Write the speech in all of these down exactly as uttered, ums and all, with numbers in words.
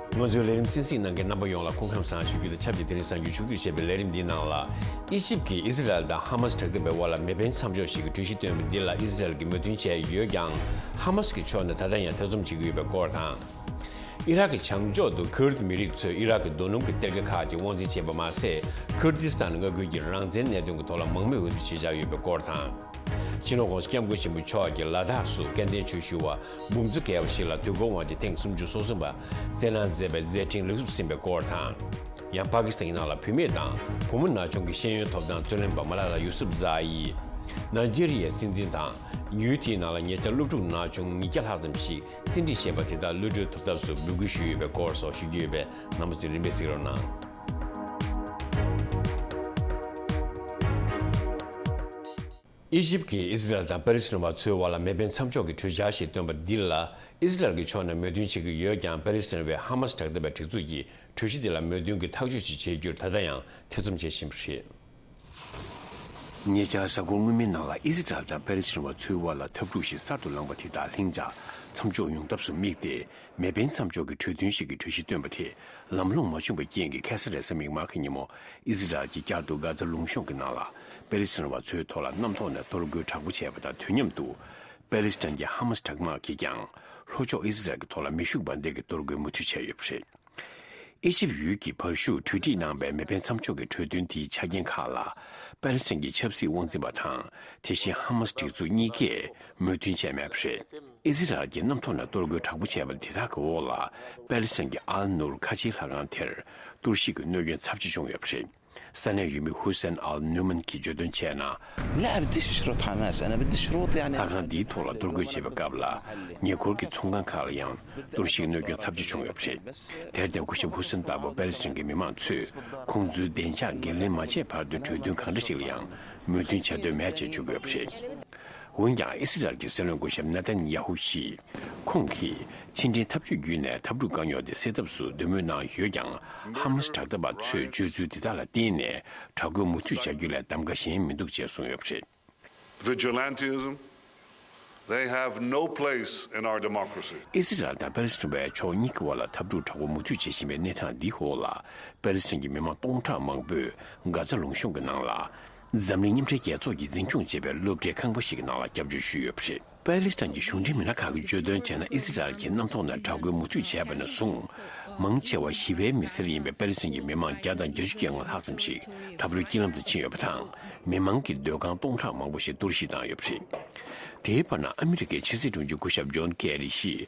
ང་ཚོའི་ལས་རིམ་གསན་གཟིགས་གནང་མཁན་རྣམ་པ་ཡོངས་ལ་སྐུ་ཁམས་བཟང་ཞུ་རྒྱུ་དང་ཆབས་ཅིག་དེ་རིང་གཟའ་མཇུག་ཕྱོགས་བསྡུས་བྱས་པའི་ལས་རིམ་འདིའི་ནང་ལ། ཨི་ཇིབ་ཀྱིས་ཨི་ཟི་རལ་དང་ཧ་མ་སི་དྲག་འཐབ་པའི་དབར་ལ་མེ་འཕེན་མཚམས་འཇོག་ཞིག་གི་གྲོས་གཞི་བཏོན་པ་འདི་ལ་ཨི་ཟི་རལ་གྱིས་མོས་མཐུན་བྱས་ཡོད་ཀྱང་། ཧ་མ་སི་གི་ཕྱོགས་ནས་ད་ལྟ་ཡང་ཐེ་ཚོམ་བྱེད་ཀྱི་ཡོད་པའི་སྐོར་དང་། ཨི་རག་གི་བྱང་ཕྱོགས་སུ་ཁུར་ཏི་མི་རིགས་ཚོས་ཨི་རག་གི་རྡོ་སྣུམ་གྱི་གཏེར་ཁ་ཁག་ཅིག་དབང་འཛིན་བྱས་པ་མ་ཟད། ཁུར་ཏི་སི་ཐན་མངའ་ཁུལ་གྱི་རང་བཙན་གནད་དོན་གྱི་ཐོག་ལ་མང་མོས་འོས་བསྡུ་བྱེད་འཆར་ཡོད་པའི་སྐོར་དང་། སྤྱི་ནོར་༸གོང་ས་༸སྐྱབས་མགོན་ཆེན་པོ་མཆོག་གིས་ལ་དྭགས་སུ་སྐལ་ལྡན་ཆོས་ཞུ་བ་འབུམ་ཚོ་བརྒལ་བ་ཞིག་ལ་དུས་འཁོར་དབང་ཆེན་ཐེངས་སུམ་ཅུ་སོ་གསུམ་པ་སྩལ་གནང་མཛད་པའི་མཛད་འཕྲིན་ལེགས་གྲུབ་ཟིན་པའི་སྐོར་དང་། ཡང་པ་ཀི་སི་ཐན་གྱི་ནང་ལ་བུད་མེད་དང་བུ་མོ་ན་ཆུང་གི་ཤེས་ཡོན་ཐོབ་ཐང་རྩོད་ལེན་པ་མ་ལ་ལ་ཡུ་སུབ་ཛ་ཡིས་ནཱི་ཇེ་རི་ཡའི་སྲིད་འཛིན་དང་ཡུལ་དེའི་ནང་ལ་ཉེ་ཆར་སློབ་ཕྲུག་ན་ཆུང་ཉིས་བརྒྱ་ལྷག་ཙམ་ཞིག་བཙན་ཁྲིད་བྱས་པ་དེ་དག་གློད་གྲོལ་ཐོབ་ཐབས་སུ་འབོད་སྐུལ་ཞུས་ཡོད་པའི་སྐོར་སོགས་ཞུ་རྒྱུ་ཡོད་པས། རྣམ་པ་ཚོས་རིམ་པས་གཟིགས་རོགས་གནང་། ཨི་ཇིབ་ཀྱིས་ཨི་ཟི་རལ་དང་པ་ལི་སི་ཐན་བ་ཚོའི་དབར་ལ་མེ་འཕེན་མཚམས་འཇོག་གི་གྲོས་འཆར་ཞིག་བཏོན་པ་འདི་ལ་ཨི་ཟི་རལ་གྱི་ཕྱོགས་ནས་མོས་མཐུན་བྱེད་ཀྱི་ཡོད་ཀྱང་། པ་ལི་སི་ཐན་བས་ཧ་མ་སི་དྲག་འཐབ་པའི་སྒྲིག་འཛུགས་ཀྱིས་གྲོས་གཞི་དེ་ལ་མོས་མཐུན་གྱི་ཐག་གཅོད་ཅིག་བྱེད་རྒྱུར་ད་ལྟ་ཡང་ཐེ་ཚོམ་བྱེད་བཞིན་པ་རེད། ཉེ་ཆར་གཟའ་འཁོར་སྔོན་མའི་ནང་ལ་ཨི་ཟི་རལ་དང་པ་ལི་སི་ཐན་བ་ཚོའི་དབར་ལ་འཐབ་འཁྲུག་ཞིག་གསར་དུ་ལངས་པ་དེ་དག་ལྷིང་འཇགས་མཚམས་འཇོག་ཡོང་ཐབས་སུ་དམིགས་ཏེ། མེ་འཕེན་མཚམས་འཇོག་གི་གྲོས་མཐུན་ཞིག་གི་གྲོས་གཞི་བཏོན་པ་དེ་ལམ་ལྷོང་མ་བྱུང་བའི་རྐྱེན་གྱིས། ཁ་སང་རེས་གཟའ་མིག་དམར་གྱི་ཉིན་མོ་ཨི་ཟི་རལ་གྱིས་བསྐྱར་དུ་གྷ་ཛ་ལུང་གཤོང་གི་ནང་ལ་པ་ལི་སི་ཐན་བ་ཚོའི་ཐོག་ལ་གནམ་ཐོག་ནས་གཏོར་རྒོལ་དྲག་པོ་བྱས་པ་དང་། དུས་མཉམ་དུ་པ་ལི་སི་ཐན་གྱི་ཧ་མ་སི་དྲག་དམག་གིས་ཀྱང་ལྷོ་ཕྱོགས་ཨི་ཟི་རལ་གྱི་ཐོག་ལ་མེ་ཤུགས་འབར་མདེལ་གྱི་གཏོར་རྒོལ་མུ་མཐུད་བྱས་ཡོད་པ་རེད། ཨི་ཇིབ་ཡུལ་གྱིས་བར་ཞུགས་གྲོས་འགྲིག་གནང་པའི་མེ་འཕེན་མཚམས་འཇོག་གི་གྲོས་མཐུན་དེའི་ཆ་རྐྱེན་ཁག་ལ། པ་ལི་སི་ཐན་གྱི་ཆབ་སྲིད་དབང་འཛིན་པ་དང་། དེ་བཞིན་ཧ་མ་སི་སྒྲིག་འཛུགས་གཉིས་ཀས་མོས་མཐུན་བྱས་མེད་པ་རེད། ཨི་ཟི་རལ་གྱིས་གནམ་ཐོག་ནས་གཏོར་རྒོལ་དྲག་པོ་བྱས་པ་དེ་དག་གི་འོག་ལ། པ་ལི་སི་ཐན་གྱི་ཨལ་ནུར་ཁ་ཆེའི་ལྷ་ཁང་དེར་གཏོར་བཤིག་གི་གནོད་སྐྱོན་ཚབས་ཆེ་བྱུང་ཡོད་པ་རེད། ས་གནས་ཡུལ་མི་ཧུ་སན་ཨལ་ནུ་མན་གྱིས་བརྗོད་དོན་བྱས་ན། لا، بديش شروط حماس، أنا بدي شروط، يعني، ལྷ་ཁང་འདིའི་ཐོག་ལ་གཏོར་རྒོལ་བྱེད་པའི་སྐབས་ལ། ཉེ་འཁོར་གྱི་ཚོང་ཁང་ཁག་ལ་ཡང་གཏོར་བཤིག་གནོད་སྐྱོན་ཚབས་ཆེ་བྱུང་ཡོད་པ་རེད། དེར་བརྟེན། སྐུ་ཞབས་ཧུ་སན་ལྟ་བུ་པ་ལི་སི་ཐན་གྱི་མི་མང་ཚོས་ཁོང་ཚོའི་བདེ་འཇགས་འགན་ལེན་མ་བྱས་བར་དུ་གྲོས་མཐུན་གང་འདྲ་ཞིག་ལ་ཡང་མོས་མཐུན་བྱ་འདོད་མེད་ཅེས་བརྗོད་ཀྱི་ཡོད་པ་རེད། འོན་ཀྱང་། ཨི་སི་རལ་གྱི་སྲིད་བློན་སྐུ་ཞབས་ན་ཐན་ཡ་ཧུ་ཞིས། ཁོང་གིས་ཕྱི་འབྲེལ་འཐབ་ཇུས་བརྒྱུད་ནས་འཐབ་འཁྲུག་དཀའ་རྙོག་དེ་སེལ་ཐབས་སུ་འདོད་མོས་གནང་ཡོད་ཀྱང་། ཧ་མ་སི་དྲག་འཐབ་པ་ཚོས་སྤྱོད་ཚུལ་དེ་དག་ལ་བརྟེན་ནས་དྲག་རྒོལ་མུ་མཐུད་བྱ་རྒྱུ་ལས་གདམ་ག་གཞན་མི་འདུག་ཅེས་གསུངས་ཡོད་པ་རེད། Vigilantism, they have no place in our democracy. ཨི་སི་རལ་དང་པ་ལི་སི་ཐན་བའི་ཕྱོགས་གཉིས་ཀྱི་དབར་ལ་འཐབ་འཁྲུག་དྲག་པོ་མུ་མཐུད་བྱེད་བཞིན་པའི་གནས་སྟངས་འདིའི་འོག་ལ། པ་ལི་སི་ཐན་གྱི་མི་མང་སྟོང་ཕྲག་མང་པོས་གྷ་ཛ་ལུང་གཤོང་གི་ནང་ལ། འཛམ་གླིང་མཉམ་འབྲེལ་རྒྱལ་ཚོགས་ཀྱིས་འཛིན་སྐྱོང་བྱེད་པའི་སློབ་གྲྭའི་ཁང་པ་ཞིག་གི་ནང་ལ་སྐྱབས་བཅོལ་ཞུས་ཡོད་པ་རེད། པ་ལི་སི་ཐན་གྱི་གཞུང་འབྲེལ་མི་སྣ་ཁག་གིས་བརྗོད་དོན་བྱས་ན། ཨི་སི་རལ་གྱིས་གནམ་ཐོག་ནས་དྲག་རྒོལ་མུ་མཐུད་བྱས་པ་ནས་བཟུང་། མང་ཆེ་བ་ཞི་བའི་མི་སེར་ཡིན་པའི་པ་ལི་སི་ཐན་གྱི་མི་མང་བརྒྱ་དང་བརྒྱད་ཅུ་གྱ་ལྔ་ལྷག་ཙམ་ཞིག་འཐབ་རོགས་དཀྱིལ་ལམ་དུ་ཕྱིན་ཡོད་པ་དང་། མི་མང་གི་སྡོད་ཁང་སྟོང་ཕྲག་མང་པོ་ཞིག་གཏོར་བཤིག་བཏང་ཡོད་པ་རེད། དེའི་བར་ན། ཨ་མི་རི་ཀའི་ཕྱི་སྲིད་དྲུང་ཆེ་སྐུ་ཞབས་ཇོན་ཀེ་རི་ཞིས།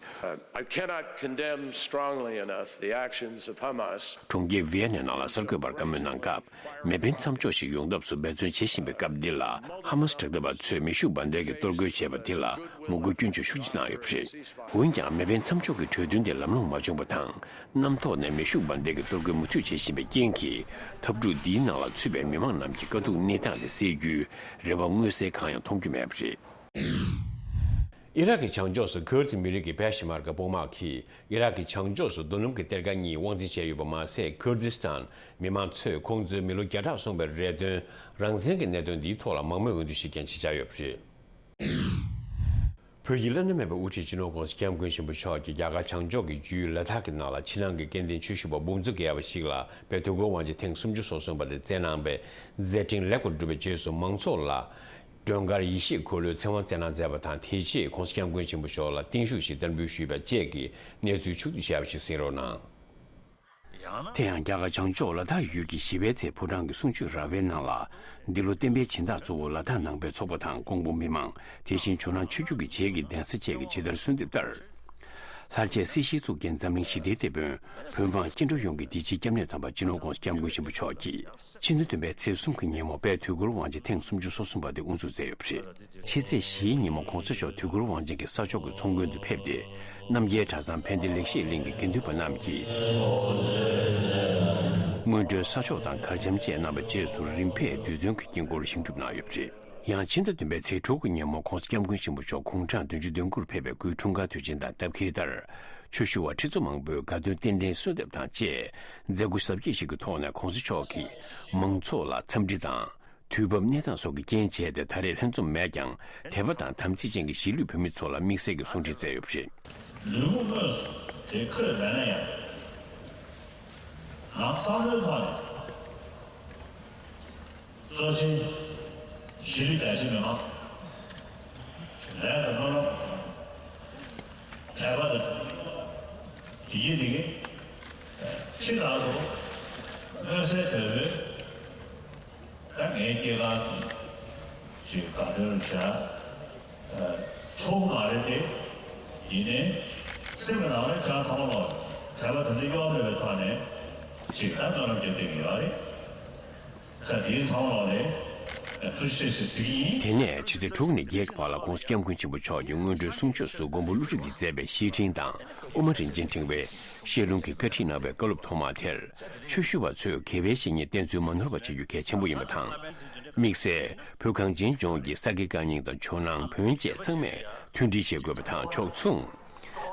I cannot condemn strongly enough the actions of Hamas. གྲོང་ཁྱེར་ཝི་ཡེ་ནའི་ནང་ལ་གསར་འགོད་པར་བཀའ་མོལ་གནང་སྐབས། མེ་འཕེན་མཚམས་འཇོག་ཞིག་ཡོང་ཐབས་སུ་འབད་བརྩོན་བྱེད་བཞིན་པའི་སྐབས་འདི་ལ། ཧ་མ་སི་དྲག་འཐབ་པ་ཚོས་མེ་ཤུགས་འབར་མདེལ་གྱི་གཏོར་རྒོལ་བྱས་པ་འདི་ལ་ངོ་རྒོལ་སྐྱོན་བརྗོད་ཤུགས་ཆེ་བཏང་ཡོད་པ་རེད། འོན་ཀྱང་། མེ་འཕེན་མཚམས་འཇོག་གི་གྲོས་མཐུན་དེ་ལམ་ལྷོང་མ་བྱུང་བ་དང་། གནམ་ཐོག་ནས་མེ་ཤུགས་འབར་མདེལ་གྱི་གཏོར་རྒོལ་མུ་མཐུད་བྱེད་བཞིན་པའི་རྐྱེན་གྱིས། འཐབ་འཁྲུག་འདིའི་ནང་ལ་ཚུད་པའི་མི་མང་རྣམས་ཀྱི་དཀའ་སྡུག་གནས་སྟངས་དེ་སེལ་རྒྱུའི་རེ་བ་མངོན་གསལ་གང་ཡང་མཐོང་རྒྱུ་མེད་པ་རེད། ཨི་རག་གི་བྱང་ཕྱོགས་སུ་ཁུར་ཏི་མི་རིགས་ཀྱི་པེ་ཤི་མར་ཀ་དཔུང་དམག་གིས་ཨི་རག་གི་བྱང་ཕྱོགས་སུ་རྡོ་སྣུམ་གྱི་གཏེར་ཁ་གཉིས་དབང་འཛིན་བྱས་ཡོད་པ་མ་ཟད། ཁུར་ཏི་སི་ཐན་མི་མང་ཚོས་ཁོང་ཚོའི་མི་ལོ་བརྒྱ་ཕྲག་སོང་བའི་རེ་འདུན་རང་བཙན་གྱི་གནད་དོན་འདིའི་ཐོག་ལ་མང་མོས་འོས་བསྡུ་ཞིག་ཀྱང་བྱེད་འཆར་ཡོད་པ་རེད། བོད་ཀྱི་བླ་ན་མེད་པའི་དབུ་ཁྲིད་སྤྱི་ནོར་༸གོང་ས་༸སྐྱབས་མགོན་ཆེན་པོ་མཆོག་གིས་རྒྱ་གར་བྱང་ཕྱོགས་ཀྱི་རྒྱུད་ལ་དྭགས་ཀྱི་ནང་ལ་ཕྱི་ནང་གི་སྐྱེ་ལྡན་ཆོས་ཞུ་བ་འབུམ་ཚོ་བརྒལ་བ་ཞིག་ལ་དཔལ་དུས་འཁོར་དབང་ཆེན་ཐེངས་སུམ་ཅུ་སོ་གསུམ་པ་དེ་བསྩལ་གནང་བའི་མཛད་འཕྲིན་ལེགས་པར་གྲུབ་པའི་རྗེས་སུ། མང་ཚོགས་ལ་མགྲོན་ཁར་ཡེ་ཤེས་འཁོར་ལོའི་ཚེ་དབང་བསྩལ་གནང་མཛད་པ་དང་། དེ་རྗེས་༸གོང་ས་༸སྐྱབས་མགོན་ཆེན་པོ་མཆོག་ལ་བརྟན་བཞུགས་ཤིག་བསྟར་འབུལ་ཞུས་པ་བཅས་ཀྱི་གནས་ཚུལ་ཕྱོགས་བསྡུས་བྱས་པ་ཞིག་གསན་རོགས་གནང་། དེ་ཡང་རྒྱ་གར་བྱང་ཕྱོགས་ལ་དྭགས་ཡུལ་གྱི་ཞི་བའི་ཚལ་ཕོ་བྲང་གི་གསུང་ཆོས་ར་བའི་ནང་ལ། འདི་ལོ་བསྟན་པའི་སྦྱིན་བདག་གཙོ་བོ་ལ་དྭགས་ནང་པའི་ཚོགས་པ་དང་ཀོང་པོ་མི་མང་། དེ་བཞིན་ཇོ་ནང་ཆོས་བརྒྱུད་ཀྱི་རྗེས་ཀྱི་གདན་ས་བཅས་ཀྱིས་ཇི་ལྟར་གསོལ་འདེབས་ལྟར། ལྷར་བཅས་སྲིད་ཞིའི་གཙུག་རྒྱན་འཛམ་གླིང་ཞི་བདེའི་དེད་དཔོན། བོད་འབངས་སྐྱེ་འགྲོ་ཡོངས་ཀྱི་བདེ་སྐྱིད་སྐྱབས་གནས་དམ་པ་སྤྱི་ནོར་༸གོང་ས་༸སྐྱབས་མགོན་ཆེན་པོ་མཆོག་གིས། ཕྱི་ཟླ་བདུན་པའི་ཚེས་གསུམ་གྱི་ཉིན་མོ་དཔལ་དུས་འཁོར་དབང་ཆེན་ཐེངས་སུམ་ཅུ་སོ་གསུམ་པ་དེ་དབུ་འཛུགས་མཛད་ཡོད་པ་རེད། ཕྱི་ཚེས་བཞིའི་ཉིན་མོ་༸གོང་ས་མཆོག་དུས་འཁོར་དབང་ཆེན་གྱི་ས་ཕྱོགས་ཀྱི་ཚོགས་མགོན་དུ་ཕེབས་ཏེ། རྣམ་རྒྱལ་གྲྭ་ཚང་ཕན་བདེ་ལེགས་བཤད་གླིང་གི་དགེ་འདུན་པ་རྣམས་ཀྱིས་སྔོན་འགྲོའི་ས་ཆོག་དང་གར་འཆམ་བཅས་གནང་བའི་རྗེས་སུ། རིམ་ཕེབས་རྡུལ་ཚོན་གྱི་དཀྱིལ་འཁོར་བཞེངས་གྲུབ་གནང་ཡོད་པ་རེད། ཡང་ཕྱི་ཟླ་བདུན་པའི་ཚེས་དྲུག་གི་ཉིན་མོ་༸གོང་ས་༸སྐྱབས་མགོན་ཆེན་པོ་མཆོག་དགུང་གྲངས་བདུན་ཅུ་དོན་དགུར་ཕེབས་པའི་སྐུའི་འཁྲུངས་སྐར་དུས་ཆེན་དང་སྟབས་འཁེལ་ལྟར། ཆོས་ཞུ་བ་ཁྲི་ཚོ་མང་པོས་དགའ་སྟོན་རྟེན་འབྲེལ་གསོལ་འདེབས་དང་བཅས། མཛད་སྒོ་གཟབ་རྒྱས་ཤིག་གི་ཐོག་ནས་༸གོང་ས་མཆོག་གིས་མང་ཚོགས་ལ་འཚམས་འདྲི་དང་། དུས་བབ་གནས་སྟངས་སོགས་ཀྱི་རྐྱེན་བྱས་ཏེ། ད་རེས་ལྷན་འཛོམས་མེད་ཀྱང་། དད་པ་དང་དམ་ཚིག་ཅན་གྱི་གཞིས་ལུས་བོད་མི་ཚོ་ལ་དམིགས་བསལ་གྱི་གསུང་འཕྲིན་སྩལ་ཡོད་པ་རེད། ལུས་ངག་དངོས་སུ་དེ་ཁུར་མེད་ན་ཡང་། ང་བསམ་བློའི་ཐོག་ནས་གཙོ་ཆེན་གཞིས་ལུས་རྒྱ་ཆེ་མི་མང་ལས་དང་སྨོན་ལམ་དད་པ་དང་བདེ་སྐྱིད་འདི་གས་ཕྱི་ལྟར་དུ་མངོན་གསལ་དོད་པོས། ད་ངའི་སྐྱེས་སྐར་གྱི་དགའ་སྟོན་རུ་བྱ་ཆོག་གི་མ་རེད་དེ། ཡིན་ནའི་སེམས་ཀྱི་ནང་ནས་ཁྱེད་རང་ཚང་མ་ལ་དད་པ་དེ་འདྲ་གཡོ་མེད་པའི་ཐོག་ནས་ཅིག་ད་སྨོན་ལམ་རྒྱབ་བསྡད་ཀྱི་ཡོད་རེད། ད་དེའི་ཚང་མ་ལ་ནས་ཐུགས་རྗེ་ཆེ་ཞེས་ཟེར་གྱི་ཡིན། དེ་ནས་ཕྱི་ཚེས་དྲུག་ནས་བརྒྱད་ཀྱི་བར་ལ་༸གོང་ས་༸སྐྱབས་མགོན་ཆེན་པོ་མཆོག་གི་སྔོན་འགྲོའི་གསུང་ཆོས་སུ་མགོན་པོ་ཀླུ་སྒྲུབ་ཀྱིས་མཛད་པའི་བཤེས་སྤྲིང་དང་དབུ་མ་རིན་ཆེན་ཕྲེང་བའི་བཤད་ལུང་གི་བཀའ་ཁྲིད་གནང་བའི་བཀའ་སློབ་ཐོག་མ་དེར། ཆོས་ཞུ་བ་ཚོས་དགེ་བའི་བཤེས་གཉེན་བསྟེན་ཚུལ་མ་ནོར་བ་བྱེད་རྒྱུ་གལ་ཆེན་པོ་ཡིན་པ་དང་། དམིགས་བསལ་བོད་གངས་ཅན་ལྗོངས་ཀྱི་ས་དགེ་བཀའ་རྙིང་དང་ཇོ་ནང་བོན་བཅས་ཚང་མས་མཐུན་སྒྲིལ་བྱེད་དགོས་པ་དང་ཕྱོགས་མཚུངས།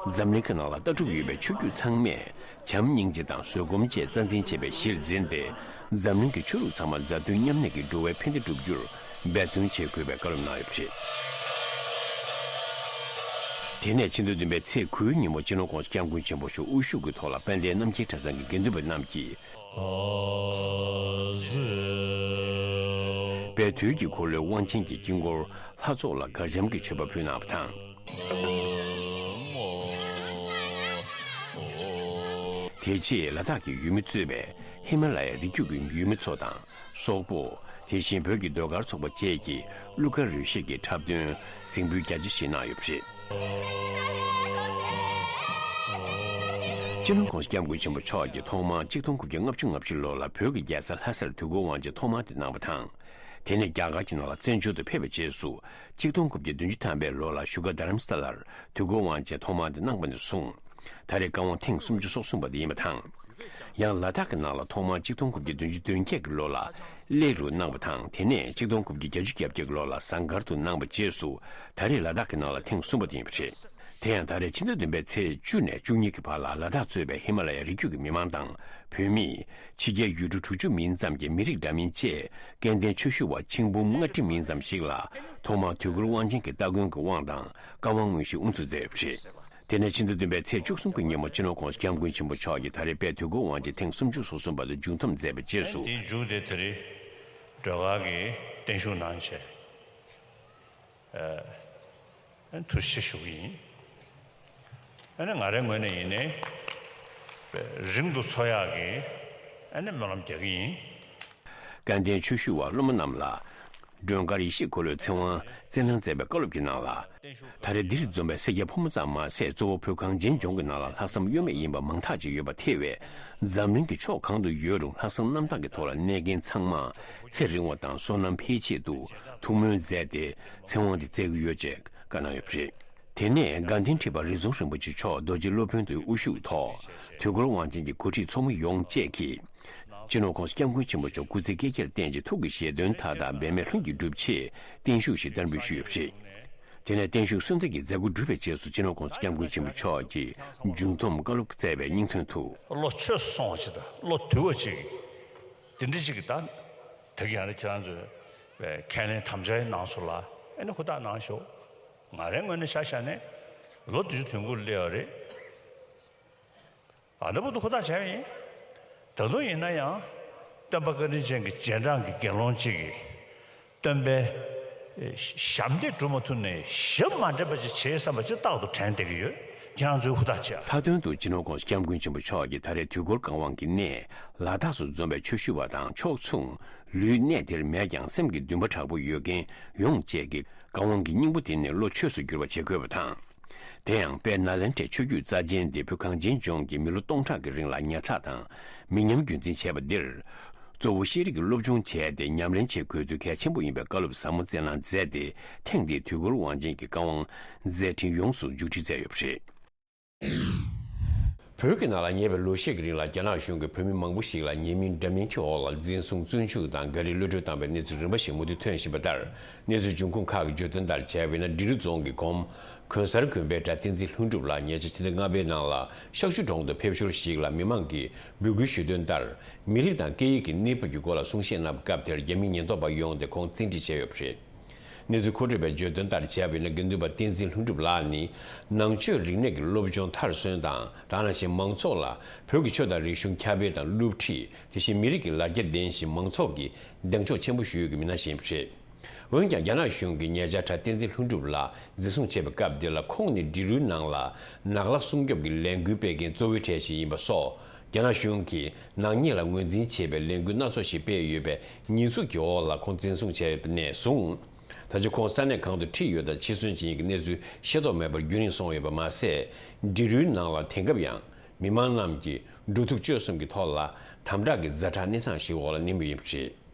འཛམ་གླིང་གི་ནང་ལ་ལྟ་གྲུབ་ཡོད་པའི་ཆོས་བརྒྱུད་ཚང་མས་བྱམས་སྙིང་རྗེ་དང་བཟོད་སྒོམ་བཅས་རྩ་འཛིན་བྱེད་པའི་གཞིར་འཛིན་ཏེ། འཛམ་གླིང་གི་ཆོས་ལུགས་ཚང་མ་མཛའ་མཐུན་མཉམ་གནས་ཀྱི་འགྲོ་བའི་ཕན་བདེ་བསྒྲུབ་རྒྱུར་འབད་བརྩོན་བྱེད་དགོས་པའི་བཀའ་སློབ་གནང་ཡོད་པ་རེད། དེ་ནས་ཕྱི་ཟླ་བདུན་པའི་ཚེས་དགུའི་ཉིན་མོ་སྤྱི་ནོར་༸གོང་ས་༸སྐྱབས་མགོན་ཆེན་པོ་མཆོག་དབུ་བཞུགས་ཀྱི་ཐོག་ལ་དཔལ་ལྡན་རྣམ་རྒྱལ་གྲྭ་ཚང་གི་དགེ་འདུན་པ་རྣམས་ཀྱིས། དཔལ་དུས་ཀྱི་འཁོར་ལོའི་དབང་ཆེན་གྱི་དཀྱིལ་འཁོར་ལྷ་ཚོགས་ལ་གར་འཆམ་གྱི་མཆོད་པ་ཕུལ་གནང་བ་དང་། དེ་རྗེས་ལ་དྭགས་ཀྱི་ཡུལ་མི་གཙོས་པའི་ཧི་མ་ལ་ཡའི་རི་རྒྱུད་ཀྱི་ཡུལ་མི་ཚོ་དང་སོག་པོ། དེ་བཞིན་བོད་ཀྱི་ཟློས་གར་ཚོགས་པ་བཅས་ཀྱིས་གླུ་གར་རོལ་གཞས་ཀྱི་འཁྲབ་སྟོན་གཟིགས་འབུལ་རྒྱ་ཆེ་ཞིག་གནང་ཡོད་པ་རེད། སྤྱི་ནོར་༸གོང་ས་༸སྐྱབས་མགོན་ཆེན་པོ་མཆོག་གིས་ཐོག་མར་གཅིག་སྟོང་དགུ་བརྒྱ་ལྔ་བཅུ་ང་བཞི་ལོ་ལ་བོད་ཀྱི་རྒྱལ་ས་ལྷ་སར་དུས་འཁོར་དབང་ཆེན་ཐོག་མ་དེ་གནང་བ་དང་། དེ་ནས་རྒྱ་གར་གྱི་ནང་ལ་བཙན་བྱོལ་དུ་ཕེབས་པའི་རྗེས་སུ་གཅིག་སྟོང་དགུ་བརྒྱ་བདུན་ཅུ་ཐམ་པའི་ལོ་ལ་བཞུགས་སྒར་རྡ་རམ་ས་ལར་དུས་འཁོར་དབང་ཆེན་ཐོག་མ་དེ་གནང་བ་ནས་བཟུང་། ད་རེས་བཀའ་དབང་ཐེངས་སུམ་ཅུ་སོ་གསུམ་པ་དེ་ཡིན་པ་དང་། ཡང་ལ་དྭགས་ཀྱི་ནང་ལ་ཐོག་མར་གཅིག་སྟོང་དགུ་བརྒྱ་བདུན་ཅུ་དོན་བརྒྱད་ཀྱི་ལོ་ལ་གླེ་རུ་གནང་བ་དང་། དེ་ནས་གཅིག་སྟོང་དགུ་བརྒྱ་བརྒྱད་ཅུ་གྱ་བརྒྱད་ཀྱི་ལོ་ལ་ཟངས་དཀར་དུ་གནང་བའི་རྗེས་སུ་ད་རེས་ལ་དྭགས་ཀྱི་ནང་ལ་ཐེངས་གསུམ་པ་དེ་ཡིན་པ་རེད། དེ་ཡང་ད་རེས་ཕྱི་ཟླ་བདུན་པའི་ཚེས་བཅུ་ནས་བཅུ་གཉིས་ཀྱི་བར་ལ་ལ་དྭགས་གཙོས་པའི་ཧི་མ་ལ་ཡའི་རི་རྒྱུད་ཀྱི་མི་མང་དང་བོད་མི། ཕྱི་རྒྱལ་ཡུལ་གྲུ་དྲུག་ཅུ་མིན་ཙམ་གྱི་མི་རིགས་འདྲ་མིན་བཅས་སྐལ་ལྡན་ཆོས་ཞུ་བ་ཆིག་འབུམ་ལྔ་ཁྲི་མིན་ཙམ་ཞིག་ལ་ཐོག་མར་དུས་འཁོར་དབང་ཆེན་གྱི་སྟ་གོན་གྱི་དབང་དང་བཀའ་དབང་དངོས་གཞི་དབུ་འཛུགས་མཛད་ཡོད་པ་རེད། དེ་ནས་ཕྱི་ཟླ་བདུན་པའི་ཚེས་བཅུ་གསུམ་གྱི་ཉིན་མོ་སྤྱི་ནོར་༸གོང་ས་༸སྐྱབས་མགོན་ཆེན་པོ་མཆོག་གིས་ད་རེས་དཔལ་དུས་འཁོར་དབང་ཆེན་ཐེངས་སུམ་ཅུ་སོ་གསུམ་པ་དེ་མཇུག་བསྡོམས་མཛད་པའི་རྗེས་སུ། དེའི་མཇུག་དེ་ད་རེས་སྒྲོལ་དཀར་གྱིས་བརྟན་བཞུགས་གནང་བྱས། ཨ་ཐུགས་རྗེ་ཆེ་ཞུ་གི་ཡིན། ཨ་ནི་ང་རའི་ངོས་ནས་ཡིན་ནའི་རིང་དུ་འཚོ་ཡག་གི་ཨ་ནི་སྨོན་ལམ་རྒྱག་གི་ཡིན། སྐལ་ལྡན་ཆོས་ཞུ་བ་སློབ་མ་རྣམས་ལ་སྒྲོལ་དཀར་ཡེ་ཤེས་འཁོར་ལོའི་ཚེ་དབང་སྩལ་གནང་མཛད་པའི་བཀའ་སློབ་ཀྱི་ནང་ལ། ད་རེས་འདིར་འཛོམས་པའི་སེར་སྐྱ་ཕོ་མོ་ཙམ་མ་ཟད་གཙོ་བོ་བོད་གངས་ཅན་ལྗོངས་ཀྱི་ནང་ལ་ལྷག་བསམ་གཡོ་མེད་ཡིན་པ་མང་དག་ཅིག་ཡོད་པ་ཐེ་བའི་འཛམ་གླིང་གི་ཕྱོགས་གང་དུ་ཡོད་རུང་ལྷག་བསམ་རྣམ་དག་གི་ཐོག་ལ་གནས་མཁན་ཚང་མ་ཚེ་རིང་བ་དང་བསོད་ནམས་འཕེལ་ཆེད་དུ་ཐུགས་སྨོན་མཛད་དེ་ཚེ་དབང་འདི་བསྩལ་གྱི་ཡོད་ཅེས་བཀའ་གནང་ཡོད་པ་རེད། དེ་ནས་དགའ་ལྡན་ཁྲི་པ་རི་རྫོང་རིན་པོ་ཆེ་མཆོག་རྡོ་རྗེ་སློབ་དཔོན་དུ་དབུ་བཞུགས་ཐོག་དུས་འཁོར་དབང་ཆེན་གྱི་འགོ་ཁྲིད་ཚོགས་མི་ཡོངས་བཅས་ཀྱིས། སྤྱི་ནོར་༸གོང་ས་༸སྐྱབས་མགོན་ཆེན་པོ་མཆོག་སྐུ་ཚེ་བསྐལ་བརྒྱར་བརྟན་ཅིང་ཐུགས་ཀྱི་བཞེད་དོན་མཐའ་དག་འབད་མེད་ལྷུན་གྱིས་འགྲུབ་ཆེད་བརྟན་བཞུགས་ཤིག་བསྟར་འབུལ་ཞུས་ཡོད་པ་རེད། དེ་ནས་བརྟན་བཞུགས་གསོལ་འདེབས་ཀྱི་མཛད་སྒོ་གྲུབ་པའི་རྗེས་སུ་སྤྱི་ནོར་༸གོང་ས་༸སྐྱབས་མགོན་ཆེན་པོ་མཆོག་གིས་མཇུག་བསྡོམས་བཀའ་སློབ་སྩལ་བའི་སྙིང་དོན་དུ། བློ་ཆོས་སུ་སོང་བ་ཅིག་དང་བློ་དུལ་བ་ཅིག་གིས་དེ་འདྲ་ཅིག་གིས་ད་ད་གི་ཡང་ན་ཁྱེད་རང་ཚོས་ཁས་ལེན་དམ་བཅའ་གནང་སོང་ལ་ཨ་ནི་ཧུར་ཐག་གནང་ཤོག་ང་རའི་ངོས་ནས་ཆ་བཞག་ནས་ལོ་བདུན་ཅུ་དོན་དགུ་སླེབས་པ་རེད། ཨ་ད་བར་དུ་ཧུར་ཐག་བྱས་པ་ཡིན། ད་དུང་ཡིན་ན་ཡང་སྟོན་པ་བཀའ་དྲིན་ཅན་གྱི་རྗེས་འབྲང་གི་དགེ་སློང་གཅིག་གིས་སྟོན་པའི་ཞབས་འདེགས་སྒྲུབ་མ་ཐུབ་ནས་ཞབས་མ་འདྲེན་པ་ཅིག་བྱེད་བསམ་པ་ཅིག་རྟག་ཏུ་དྲན་བསྡད་ཀྱི་ཡོད། ཁྱེད་རང་ཚོས་ཧུར་ཐག་བྱས་ཨ། མཐའ་དོན་དུ་སྤྱི་ནོར་༸གོང་ས་༸སྐྱབས་མགོན་ཆེན་པོ་མཆོག་གིས་ད་རེས་དུས་འཁོར་བཀའ་དབང་གི་གནས་ལ་དྭགས་སུ་འཛོམས་པའི་ཆོས་ཞུ་བ་དང་ཕྱོགས་མཚུངས་ལུས་གནས་དེར་མེད་ཀྱང་སེམས་ཀྱི་འདུན་པ་དྲག་པོ་ཡོད་མཁན་ཡོངས་བཅས་ཀྱིས་བཀའ་དབང་གི་སྙིང་པོ་དེ་ནི་བློ་ཆོས་སུ་བསྒྱུར་བ་བྱེད་དགོས་པ་དང་། དེ་ཡང་དཔལ་ནཱ་ལེནྡྲའི་ཆོས་བརྒྱུད་རྩ་ཆེན་འདི་བོད་གངས་ཅན་ལྗོངས་ཀྱི་མི་ལོ་སྟོང་ཕྲག་གི་རིང་ལ་ཉར་ཚགས་དང་མི་ཉམས་རྒྱུན་འཛིན་བྱས་པ་འདིར། གཙོ་བོ་ཤེས་རིག་གི་སློབ་སྦྱོང་བྱས་ཏེ་ཉམས་ལེན་བྱེད་དགོས་ཚུལ་གལ་ཆེན་པོ་ཡིན་པའི་བཀའ་སློབ་ཟབ་མོ་སྩལ་གནང་མཛད་དེ་ཐེངས་འདིའི་དུས་འཁོར་དབང་ཆེན་གྱི་བཀའ་དབང་མཛད་འཕྲིན་ཡོངས་སུ་མཇུག་སྒྲིལ་མཛད་ཡོད་པ་རེད། བོད་ཀྱི་ནང་ལ་ཉེ་བའི་ལོ་ཤས་ཀྱི་རིང་ལ་རྒྱ་ནག་གཞུང་གིས་བོད་མི་མང་པོ་ཞིག་ལ་ཉེས་མིང་འདྲ་མིན་གྱི་འོག་ལ་འཛིན་བཟུང་བཙོན་འཇུག་དང་འགའ་རེས་གློད་གྲོལ་བཏང་བའི་གནས་ཚུལ་རིམ་པ་ཞིག་མུ་མཐུད་ཐོན་བཞིན་པ་ལྟར། གནས་ཚུལ་འབྱུང་ཁུངས་ཁག་གིས་བརྗོད་དོན་ལྟར་བྱས་པ་ཡིན་ན། འབྲི་རུ་རྫོང་གི་སྒོམ་གོང་སར་དགོན་པའི་གྲྭ་བསྟན་འཛིན་ལྷུན་གྲུབ་ལགས་ཉེ་ཆར་ཕྱི་ཟླ་ལྔ་པའི་ནང་ལ་ཤག་ཆུ་གྲོང་དུ་ཕེབས་ཞོར་ཞིག་ལ་མི་མང་གིས་འབོད་སྐུལ་ཞུས་དོན་ལྟར། མི་རིགས་དང་སྐད་ཡིག་གི་གནས་བབ་ཀྱི་སྐོར་ལ་གསུང་བཤད་གནང་བའི་སྐབས་དེར་རྒྱ་མིའི་ཉེན་རྟོག་པ་ཡོང་སྟེ་ཁོང་བཙན་ཁྲིད་བྱས་ཡོད་པ་རེད། གནས་ཚུལ་མཁོ་སྤྲོད་པས་བརྗོད་དོན་ལྟར་བྱས་པ་ཡིན་ན། དགེ་འདུན་པ་བསྟན་འཛིན་ལྷུན་གྲུབ་ལགས་ནི་ནང་ཆོས་རིག་གནས་ཀྱི་སློབ་སྦྱོང་མཐར་སོན་དང་། དེ་ནང་བཞིན་མང་ཚོགས་ལ་བོད་ཀྱི་ཆོས་དང་རིག་གཞུང་ཁྱབ་སྤེལ་དང་སློབ་ཁྲིད། དེ་བཞིན་མི་རིགས་ཀྱི་ལ་རྒྱ་ལྡན་ཞིང་མང་ཚོགས་ཀྱི་གདེང་འཇོག་ཆེན་པོ་ཞུ་ཡུལ་གྱི་མི་སྣ་ཞིག་ཡིན་པ་རེད། འོན་ཀྱང་རྒྱ་ནག་གཞུང་གིས་ཉེ་ཆར་གྲྭ་བསྟན་འཛིན་ལྷུན་གྲུབ་ལགས་འཛིན་བཟུང་བྱས་པའི་སྐབས་དེ་ལ། ཁོང་ནི་འབྲི་རུའི་ནང་ལ་ནགས་ལྷ་སྲུང་སྐྱོབ་ཀྱི་ལས་འགུལ་སྤེལ་མཁན་གཙོ་བོའི་གྲས་ཤིག་ཡིན་པ་སོགས། རྒྱ་ནག་གཞུང་གིས་ནག་ཉེས་ལ་ངོས་འཛིན་བྱེད་པའི་ལས་འགུལ་སྣ་ཚོགས་ཤིག་སྤེལ་ཡོད་པའི་ཉེས་འཛུགས་ཀྱི་འོག་ལ་ཁོང་འཛིན་བཟུང་བྱས་པ་ནས་བཟུང་། ད་ཆ་ཁོང་ས་གནས་གང་དུ་ཁྲིད་ཡོད་དང་འཆི་གསོན་ཅི་ཡིན་གྱི་གནས་ཚུལ་ཤེས་རྟོགས་མེད་པར་རྒྱུན་རིང་སོང་ཡོད་པ་མ་ཟད། འབྲི་རུའི་ནང་ལ་དེང་སྐབས་ཡང་མི་མང་རྣམས་ཀྱིས་འགྲོ་འདུག་སྤྱོད་གསུམ་གྱི་ཐོག་ལ་དམ་དྲག་གི་ཛ་དྲག་གནས་སྟངས་ཤིག་འོག་ལ་གནས་མུས་ཡིན་པ་རེད།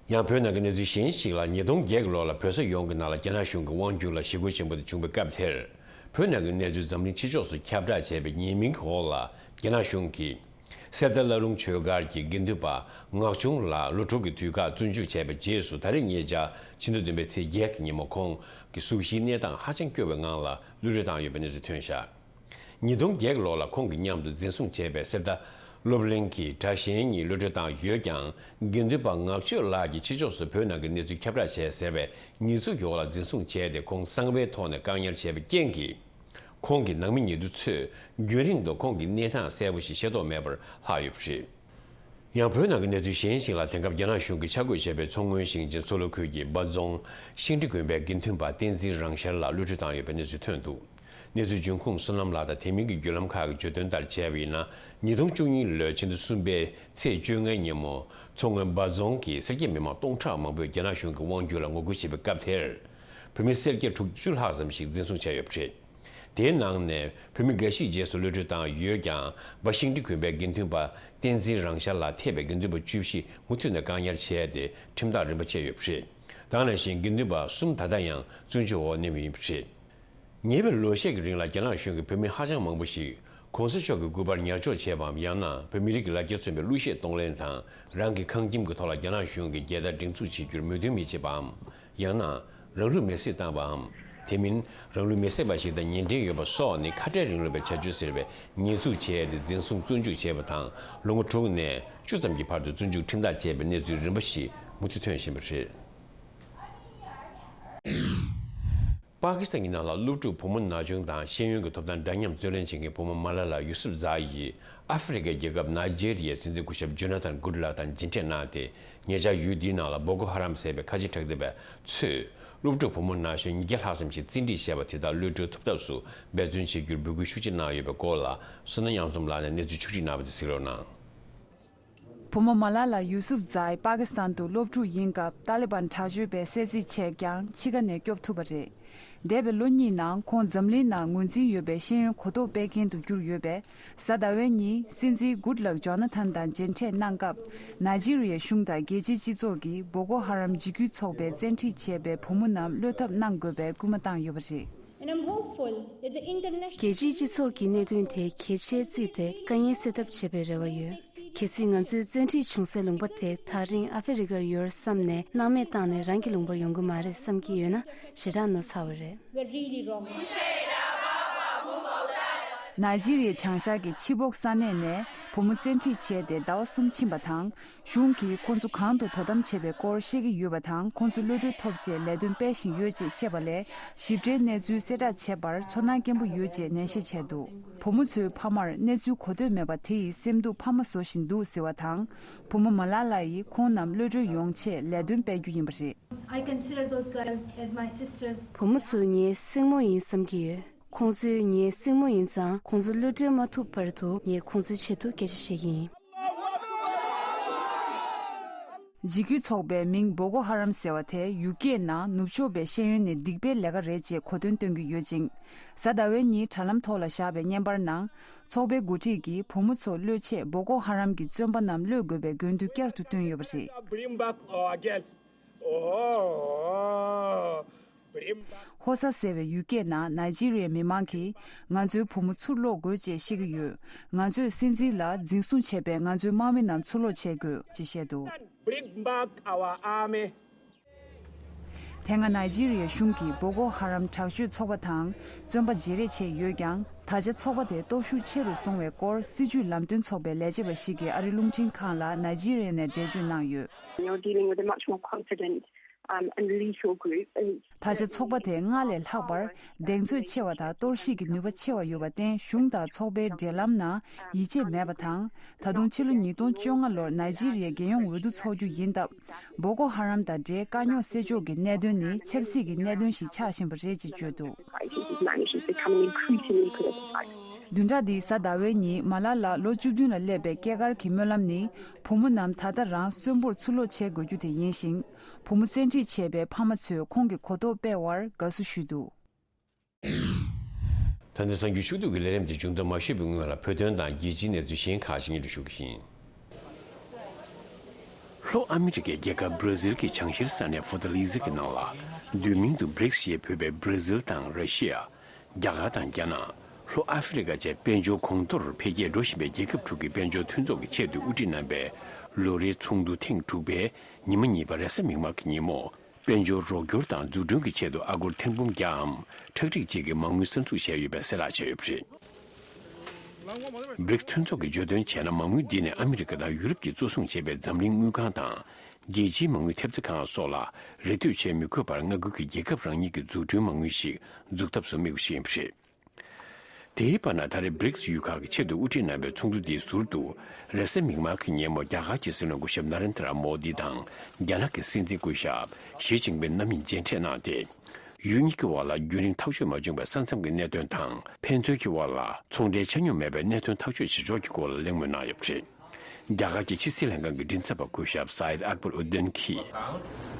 ཡང་བོད་ནང་གི་གནས་ཚུལ་གཞན་ཞིག་ལ། ཉིས་སྟོང་བརྒྱད་ཀྱི་ལོ་ལ་བོད་ས་ཡོངས་ཀྱི་ནང་ལ་རྒྱ་ནག་གཞུང་གི་དབང་སྒྱུར་ལ་ཞི་རྒོལ་ཆེན་པོ་དེ་བྱུང་བའི་སྐབས་དེར། བོད་ནང་གི་གནས་ཚུལ་འཛམ་གླིང་ཕྱི་ཕྱོགས་སུ་ཁྱབ་བསྒྲགས་བྱས་པའི་ཉེས་མིང་གི་འོག་ལ། རྒྱ་ནག་གཞུང་གིས་གསེར་རྟ་བླ་རུང་ཆོས་སྒར་གྱི་དགེ་འདུན་པ་ངག་ཆུང་ལགས་སློབ་ཕྲུག་གི་དུས་བཀག་བཙོན་འཇུག་བྱས་པའི་རྗེས་སུ། ད་རེས་ཉེ་ཆར་ཕྱི་ཟླ་བདུན་པའི་ཚེས་བརྒྱད་ཀྱི་ཉིན་མོ། ཁོང་གི་གཟུགས་གཞིའི་གནས་སྟངས་ཧ་ཅང་སྐྱོ་བའི་ངང་ལ་གློད་གྲོལ་བཏང་ཡོད་པའི་གནས་ཚུལ་ཐོན་བཞག་ཉིས་སྟོང་བརྒྱད་ཀྱི་ལོ་ལ་ཁོང་གི་མཉམ་དུ་འཛིན་བཟུང་བྱས་པའི་གསེར་རྟ་སློབ་གླིང་གི་གྲྭ་གཞན་གཉིས་གློད་གྲོལ་བཏང་ཡོད་ཀྱང་། དགེ་འདུན་པ་ངག་ཆོས་ལགས་ཀྱིས་ཕྱི་ཕྱོགས་སུ་བོད་ནང་གི་གནས་ཚུལ་ཁྱབ་བསྒྲགས་བྱས་ཟེར་བའི་ཉེས་འཛུགས་ཀྱི་འོག་ལ་འཛིན་བཟུང་བྱས་ཏེ། ཁོང་གསང་བའི་ཐོག་ནས་བཀག་ཉར་བྱས་པའི་རྐྱེན་གྱིས། ཁོང་གི་ནང་མི་ཉེ་དུ་ཚོས་རྒྱུན་རིང་དུ་ཁོང་གི་གནས་སྟངས་གསལ་པོ་ཞིག་ཤེས་རྟོགས་མེད་པར་ལྷག་ཡོད་པ་རེད། ཡང་བོད་ནང་གི་གནས་ཚུལ་གཞན་ཞིག་ལ། དེང་སྐབས་རྒྱ་ནག་གཞུང་གིས་ཆ་བགོས་བྱས་པའི་མཚོ་སྔོན་ཞིང་ཆེན་མཚོ་ལྷོ་ཁུལ་གྱི་འབའ་རྫོང་ཤིང་འབྲས་དགོན་པའི་དགེ་འདུན་པ་བསྟན་འཛིན་རང་ཤར་ལགས་གློད་གྲོལ་བཏང་ཡོད་པའི་གནས་ཚུལ་ཐོན་འདུག་གནས་ཚུལ་འབྱུང་ཁུངས་བསོད་ནམས་ལགས་དང་དེ་མིན་གྱི་བརྒྱུད་ལམ་ཁག་གིས་བརྗོད་དོན་ལྟར་བྱས་པ་ཡིན་ན། ཉིས་སྟོང་བཅུ་གཉིས་ལོའི་ཕྱི་ཟླ་གསུམ་པའི་ཚེས་བཅོ་ལྔའི་ཉིན་མོ། མཚོ་སྔོན་འབའ་རྫོང་གི་སེར་སྐྱ་མི་མང་སྟོང་ཕྲག་མང་པོས་རྒྱ་ནག་གཞུང་གི་དབང་སྒྱུར་ལ་ངོ་རྒོལ་བྱེད་པའི་སྐབས་དེར། བོད་མི་སེར་སྐྱ་དྲུག་ཅུ་ལྷག་ཙམ་ཞིག་འཛིན་བཟུང་བྱས་ཡོད་པ་རེད། དེའི་ནང་ནས་བོད་མི་འགའ་ཞིག་རྗེས་སུ་གློད་གྲོལ་བཏང་ཡོད་ཀྱང་། འབའ་ཤིང་འབྲས་དགོན་པའི་དགེ་འདུན་པ་བསྟན་འཛིན་རང་ཤར་ལགས་ཐེ་བའི་དགེ་འདུན་པ་བཅུ་བཞི་མུ་མཐུད་ནས་བཀག་ཉར་བྱས་ཏེ་ཁྲིམས་ཐག་རིམ་པ་བཅད་ཡོད་པ་རེད། དེ་ནང་བཞིན་དགེ་འདུན་པ་གསུམ་ད་ལྟ་ཡང་བཙོན་འཇུག་འོག་གནས་མུས་ཡིན་པ་རེད། ཉེ་བའི་ལོ་ཤས་ཀྱི་རིང་ལ་རྒྱ་ནག་གཞུང་གིས་བོད་མི་ཧ་ཅང་མང་པོ་ཞིག་གོང་ས་མཆོག་གི་སྐུ་པར་ཉར་འཇོག་བྱས་པའམ། ཡང་ན་བོད་མི་རིགས་ཀྱི་ལ་རྒྱ་མཚོན་པའི་གླུ་གཞས་གཏོང་ལེན་དང་། རང་གི་ཁང་ཁྱིམ་གྱི་ཐོག་ལ་རྒྱ་ནག་གཞུང་གིས་རྒྱལ་དར་སྒྲེང་འཛུགས་བྱེད་རྒྱུར་མོས་མཐུན་མི་བྱེད་པའམ། ཡང་ན་རང་ལུས་མེར་སྲེག་བཏང་བའམ། དེ་མིན་རང་ལུས་མེར་སྲེག་པ་ཞིག་དང་ཉེ་འབྲེལ་ཡོད་པ་སོགས་ནི་ཁ་བྲལ་རིང་ལུགས་པའི་བྱ་སྤྱོད་ཟེར་བའི་ཉེས་འཛུགས་བྱས་ཏེ་འཛིན་བཟུང་བཙོན་འཇུག་བྱས་པ་དང་། ལོ་ངོ་དྲུག་ནས་བཅུ་ཙམ་གྱི་བར་དུ་བཙོན་འཇུག་ཁྲིམས་ཐག་བཅད་པའི་གནས་ཚུལ་རིམ་པ་ཞིག་མུ་མཐུད་ཐོན་བཞིན་པ་རེད། པ་ཀི་སི་ཐན་གྱི་ནང་ལ་སློབ་ཕྲུག་བུ་མོ་ན་ཆུང་དང་ཤེས་ཡོན་གྱི་ཐོབ་ཐང་འདྲ་མཉམ་རྩོད་ལེན་བྱེད་མཁན་བུ་མོ་མ་ལ་ལ་ཡུ་སུབ་ཛཱ་ཡིས། ཨ་ཧྥེ་རི་ཁའི་རྒྱལ་ཁབ་ནཱི་ཇེ་རི་ཡའི་སྲིད་འཛིན་སྐུ་ཞབས་ཇོ་ན་ཐན་གུད་ལགས་དང་མཇལ་འཕྲད་གནང་སྟེ། ཉེ་ཆར་ཡུལ་འདིའི་ནང་ལ་སྦོ་ཀོ་ཧ་རམ་ཟེར་བའི་ཁ་ཆེ་དྲག་སྡེ་པ་ཚོས་སློབ་ཕྲུག་བུ་མོ་ན་གཞོན་ཉིས་བརྒྱ་ལྷག་ཙམ་ཞིག་བཙན་ཁྲིད་བྱས་པ་དེ་དག་གློད་གྲོལ་ཐུབ་ཐབས་སུ་འབད་བརྩོན་བྱེད་རྒྱུར་འབོད་སྐུལ་ཤུགས་ཆེ་གནང་ཡོད་པའི་སྐོར་ལ། བསོད་ནམས་དབྱངས་འཛོམས་ལགས་ནས་གནས་ཚུལ་ཕྱོགས་སྒྲིག་གནང་བ་དེ་གཟིགས་རོགས་གནང་། བུ་མོ་མ་ལ་ལ་ཡུ་སུབ་ཛཱ་ཡི་པ་ཀི་སི་ཐན་དུ་སློབ་ཕྲུག་ཡིན་སྐབས། ཏཱ་ལི་བན་དྲག་སྤྱོད་པས་བསད་རྩིས་བྱས་ཀྱང་། འཆི་ཁ་ནས་སྐྱོབ་ཐུབ་པ་རེད། འདས་པའི་ལོ་གཉིས་ནང་ཁོང་འཛམ་གླིང་ནང་ངོས་འཛིན་ཡོད་པའི་ཤེས་ཡོན་གོ་རྟོགས་སྤེལ་མཁན་དུ་གྱུར་ཡོད་པས། གཟའ་ཟླ་བའི་ཉིན་སྲིད་འཛིན་གུད་ལག་ཇོ་ན་ཐན་དང་མཇལ་འཕྲད་གནང་སྐབས། ནཱི་ཇི་རི་ཡའི་གཞུང་དང་རྒྱལ་སྤྱིའི་སྤྱི་ཚོགས་ཀྱིས་སྦོ་ཀོ་ཧ་རམ་འཇིགས་སྐུལ་ཚོགས་པས་བཙན་ཁྲིད་བྱས་པའི་བུ་མོ་རྣམས་གློད་ཐབས་གནང་དགོས་པའི་སྐུལ་མ་བཏང་ཡོད་པ་རེད། And I'm hopeful that the international རྒྱལ་སྤྱིའི་སྤྱི་ཚོགས་ཀྱིས་གནད་དོན་དེ་གལ་ཆེར་བརྩིས་ཏེ་དཀའ་ངལ་སེལ་ཐབས་བྱེད་པའི་རེ་བ་ཡོད། གལ་སྲིད་ང་ཚོའི་བཙན་ཁྲིད་བྱུང་སའི་ལུང་པ་དེ་ཐག་རིང་ཨ་ཧྥེ་རི་ཁར་ཡོད་བསམ་ནས་སྣང་མེད་བཏང་ནས་རང་གི་ལུང་པར་ཡོང་གི་མ་རེད་བསམ་གྱི་ཡོད་ན་ཞེ་དྲག་ནོར་ཚར་བ་རེད། We're really wrong. ནཱི་ཇི་རི་ཡའི་བྱང་ཤར་གྱི་ཆི་བོག་ས་གནས་ནས་བུ་མོ་བཙན་ཁྲིད་བྱས་ཏེ་ཟླ་བ་གསུམ་ཕྱིན་པ་དང་། གཞུང་གིས་ཁོང་ཚོ་གང་དུ་དོ་དམ་བྱེད་པའི་སྐོར་ཤེས་ཀྱི་ཡོད་པ་དང་། ཁོང་ཚོ་གློད་གྲོལ་ཐོབ་རྗེས་ལས་དོན་སྤེལ་བཞིན་ཡོད་ཅེས་བཤད་པ་ལས། ཞིབ་ཕྲའི་གནས་ཚུལ་གསལ་བསྒྲགས་བྱས་པར་ཚོར་སྣང་སྐྱེན་པོ་ཡོད་ཅེས་ནན་བཤད་བྱས་འདུག་བུ་མོ་ཚོའི་ཕ་མར་གནས་ཚུལ་གོ་ཐོས་མེད་པ་དེ་ཡིས་སེམས་སྡུག་འཕར་མ་བཟོ་བཞིན་འདུག་ཟེར་བ་དང་། བུ་མོ་མ་ལ་ལ་ཡིས་ཁོང་རྣམས་གློད་གྲོལ་ཡོང་ཆེད་ལས་དོན་སྤེལ་རྒྱུ་ཡིན་པ་རེད། I consider those girls as my sisters. བུ་མོ་ཚོ་ངའི་སྲིང་མོ་ཡིན་བསམ་གྱི་ཡོད། ཁོང་ཚོས་ངའི་སྲིང་མོ་ཡིན་ཙང་། ཁོང་ཚོ་གློད་གྲོལ་མ་ཐུབ་བར་དུ་ངས་ཁོང་ཚོའི་ཆེད་དུ་སྐད་ཆ་བཤད་ཀྱི་ཡིན། འཇིགས་སྐུལ་ཚོགས་པའི་མིང་སྦོ་ཀོ་ཧ་རམ་ཟེར་བ་དེ་ཡུ་ཀེ་ནང་ནུབ་ཕྱོགས་པའི་ཤེས་ཡོན་ནི་སྡིག་པའི་ལས་ཀ་རེད་ཅེས་གོ་དོན་སྟོན་གྱི་ཡོད་ཅིང་། གཟའ་ཟླ་བའི་ཉིན་དྲ་ལམ་ཐོག་ལ་བཞག་པའི་བརྙན་པར་ནང་། ཚོགས་པའི་འགོ་ཁྲིད་ཀྱིས་བུ་མོ་ཚོ་གློད་ཆེད་སྦོ་ཀོ་ཧ་རམ་གྱི་བཙོན་པ་རྣམས་གློད་དགོས་པའི་དགོས་འདུན་བསྐྱར་དུ་བཏོན་ཡོད་པ་རེད། Bring back our girls. Oh, bring back. ཧོ་ས་ཟེར་བའི་ཡུལ་སྐད་ནང་ནཱི་ཇི་རི་ཡའི་མི་མང་གིས། ང་ཚོའི་བུ་མོ་ཚུར་སློག་དགོས་ཅེས་བཤད་ཀྱི་ཡོད། ང་ཚོས་སྲིད་འཛིན་ལ་འཛིན་བཟུང་བྱས་པའི་ང་ཚོའི་དམག་མི་རྣམས་ཚུར་སློག་བྱེད་དགོས་ཅེས་བཤད་འདུག Bring back our army. དེ་སྔ་ནཱི་ཇི་རི་ཡའི་གཞུང་གིས་སྦོ་ཀོ་ཧ་རམ་དྲག་སྤྱོད་ཚོགས་པ་དང་བཙོན་པ་བརྗེ་རེས་བྱས་ཡོད་ཀྱང་། ད་ཆ་ཚོགས་པ་དེ་སྟོབས་ཤུགས་ཆེ་རུ་སོང་བའི་སྐོར། སྲིད་བྱུས་ལམ་སྟོན་ཚོགས་པའི་ལས་བྱེད་པ་ཞིག་གིས་ཨ་རིའི་རླུང་འཕྲིན་ཁང་ལ་ནཱི་ཇི་རི་ཡ་ནས་འགྲེལ་བརྗོད་གནང་ཡོད། You're dealing with a much more confident um, an elite group. And ད་ཆ་ཚོགས་པ་དེ་སྔར་ལས་ལྷག་པར་གདེང་ཚོད་ཆེ་བ་དང་གཏོར་བཤིག་གི་ནུས་པ་ཆེ་བ་ཡོད་པར་བརྟེན། གཞུང་དང་ཚོགས་པའི་འབྲེལ་ལམ་ནང་ཡིད་ཆེས་མེད་པ་དང་། ད་དུང་ཕྱི་ལོ་ཉིས་སྟོང་བཅོ་ལྔ་ལོར་ནཱི་ཇི་རི་ཡའི་རྒྱལ་ཡོངས་འོས་བསྡུ་འཚོགས་རྒྱུ་ཡིན་སྟབས། བོ་ཀོ་ཧ་རམ་དང་འབྲེལ་དཀའ་རྙོག་སེལ་ཕྱོགས་ཀྱི་གནད་དོན་ནི་ཆབ་སྲིད་ཀྱི་གནད་དོན་ཞིག་ཆགས་བཞིན་པ་རེད་ཅེས་བརྗོད་འདུག། Crisis is managed is becoming increasingly politicized. བདུན་ཕྲག་འདིའི་གཟའ་ཟླ་བའི་ཉིན་མ་ལ་ལ་ལོ་བཅུ་བདུན་ལ་སླེབས་པའི་སྐྱེས་སྐར་གྱི་སྨོན་ལམ་ནི། བུ་མོ་རྣམས་ད་ལྟ་རང་གསོན་པོར་ཚུར་ལོག་བྱེད་དགོས་རྒྱུ་དེ་ཡིན་ཞིང་། བུ་མོ་བཙན་ཁྲིད་བྱས་པའི་ཕ་མ་ཚོས་ཁོང་གི་གོ་རྟོགས་སྤེལ་བར་དགའ་བསུ་ཞུས་འདུག། ད་ལྟ་གསར་འགྱུར་ཕྱོགས་བསྡུས་ཀྱི་ལས་རིམ་དེ་མཇུག་བསྡོམས་མ་ཞུས་པའི་སྔོན་ལ་བོད་དོན་དང་རྒྱལ་སྤྱིའི་གནས་ཚུལ་གཞན་ཁག་ཅིག་སྙན་སྒྲོན་ཞུ་གི་ཡིན། ལྷོ་ཨ་མི་རི་ཀའི་རྒྱལ་ཁབ་བྷ་ར་ཟིལ་གྱི་བྱང་ཤར་ས་གནས་ཧྥོར་ཏ་ལི་ཟ་གི་ནང་ལ། བསྡུས་མིང་དུ་བྷི་རིགས་ཞེས་འབོད་པའི་བྷ་ར་ཟིལ་དང་ར་ཤི་ཡ། རྒྱ་གར་དང་རྒྱ་ནག་ལྷོ་ཨ་ཧྥེ་རི་ཀ་བཅས་དཔལ་འབྱོར་གོང་མཐོར་འཕེལ་རྒྱས་འགྲོ་བཞིན་པའི་རྒྱལ་ཁབ་དྲུག་གི་དཔལ་འབྱོར་མཐུན་ཚོགས་ཀྱི་ཆེད་དུ་དབུ་ཁྲིད་རྣམ་པའི་ལོ་རེའི་ཚོགས་འདུ་ཐེངས་དྲུག་པའི་ཉི་མ་གཉིས་པ་རེས་གཟའ་མིག་དམར་གྱི་ཉིན་མོ། དཔལ་འབྱོར་རོགས་སྐྱོར་དང་འཛུགས་སྐྲུན་གྱི་ཆེད་དུ་ཨ་སྒོར་ཐེར་འབུམ་བརྒྱའམ་ཁྲག་ཁྲིག་གཅིག་གི་མ་དངུལ་གསར་འཛུགས་བྱས་ཡོད་པའི་གསལ་བསྒྲགས་བྱས་ཡོད་པ་རེད། བྷི་རིགས་མཐུན་ཚོགས་ཀྱིས་བརྗོད་དོན་བྱས་ན། མ་དངུལ་འདི་ནི་ཨ་མི་རི་ཀ་དང་ཡུ་རོབ་ཀྱིས་གཙོ་བཟུང་བྱས་པའི་འཛམ་གླིང་དངུལ་ཁང་དང་རྒྱལ་སྤྱིའི་མ་དངུལ་ཐེབས་རྩ་ཁང་སོགས་ལ་རེ་ལྟོས་བྱེད་མི་དགོས་པར་མངའ་ཁུལ་གྱི་རྒྱལ་ཁབ་རང་ཉིད་ཀྱི་འཛུགས་སྐྲུན་མ་དངུལ་ཞིག་འཛུགས་ཐབས་སུ་དམིགས་པ་ཞིག་ཡིན་པ་རེད། དེའི་བར་ན་ད་རེས་བྷི་རིགས་ཡུལ་ཁག་གི་ཆེད་དུ་དབུ་ཁྲིད་རྣམ་པའི་ཚོགས་འདུ་འདིའི་ཟུར་དུ་རེས་གཟའ་མིག་དམར་གྱི་ཉིན་མོ་རྒྱ་གར་གྱི་སྲིད་བློན་སྐུ་ཞབས་ན་རེན་དྲ་མོ་དི་དང་རྒྱ་ནག་གི་སྲིད་འཛིན་སྐུ་ཞབས་ཞི་ཅིན་ཕིན་རྣམ་གཉིས་མཇལ་འཕྲད་གནང་སྟེ། ཡུལ་གཉིས་ཀྱི་དབར་ལ་རྒྱུན་རིང་ཐག་གཅོད་མ་བྱུང་བའི་ས་མཚམས་ཀྱི་གནད་དོན་དང་། ཕན་ཚུན་གྱི་དབར་ལ་ཚོང་འབྲེལ་ཆ་སྙོམས་མེད་པའི་གནད་དོན་ཐག་གཅོད་བྱེད་ཕྱོགས་ཀྱི་སྐོར་ལ་གླེང་མོལ་གནང་ཡོད་པ་རེད། རྒྱ་གར་གྱི་ཕྱི་སྲིད་ལྷན་ཁང་གི་མགྲིན་ཚབ་པ་སྐུ་ཞབས་Syed Akbar Uddin གྱིས།